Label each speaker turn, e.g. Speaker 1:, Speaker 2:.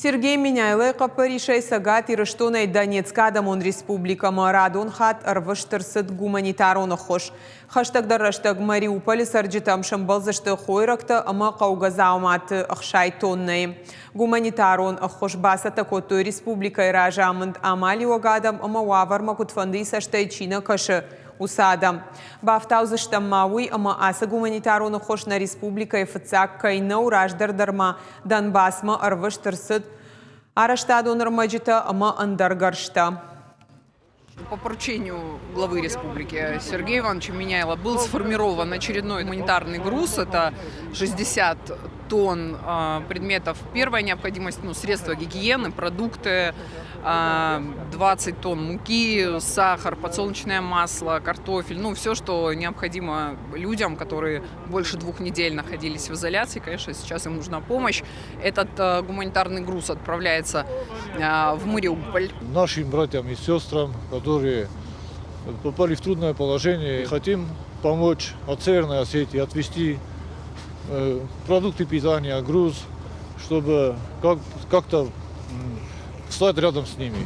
Speaker 1: Сергей Меняйлойы хъӕппӕрисӕй Цӕгат Ирыстонӕй Донецкы Адӕмон Республикӕмӕ радон хатт ӕрвыст ӕрцыд гуманитарон ӕххуыс. Хӕстӕгдӕр рӕстӕг Мариуполы цӕрджытӕм сӕмбӕлдзысты хойрӕгтӕ ӕмӕ хъӕугӕ дзауматы 60 тоннӕйы. Гуманитарон ӕххуыс бацӕттӕ кодтой республикӕйы разамынд, амалиуӕг адӕм ӕмӕ уавӕрмӕ куыдфӕндыйы цӕстӕй чи нӕ кӕсы, уыцы адӕм. Бафтаудзыстӕм ма уый, ӕмӕ ацы гуманитарон ӕххуыс нӕ республикӕйы фыццаг кӕй нӕу, раздӕр дӕр ма Донбассмӕ ӕрвыст ӕрцыд арӕзтадон ӕрмӕджытӕ ӕмӕ ӕндӕр гӕрзтӕ.
Speaker 2: По поручению главы республики Сергея Ивановича Меняйло был сформирован очередной гуманитарный груз. Это 60 тонн предметов первой необходимости, ну, средства гигиены, продукты, 20 тонн муки, сахар, подсолнечное масло, картофель, ну, все, что необходимо людям, которые больше двух недель находились в изоляции. Конечно, сейчас им нужна помощь. Этот гуманитарный груз отправляется в Мариуполь.
Speaker 3: Нашим братьям и сестрам, которые попали в трудное положение, хотим помочь от Северной Осетии отвезти продукты питания, груз, чтобы как-то встать рядом с ними.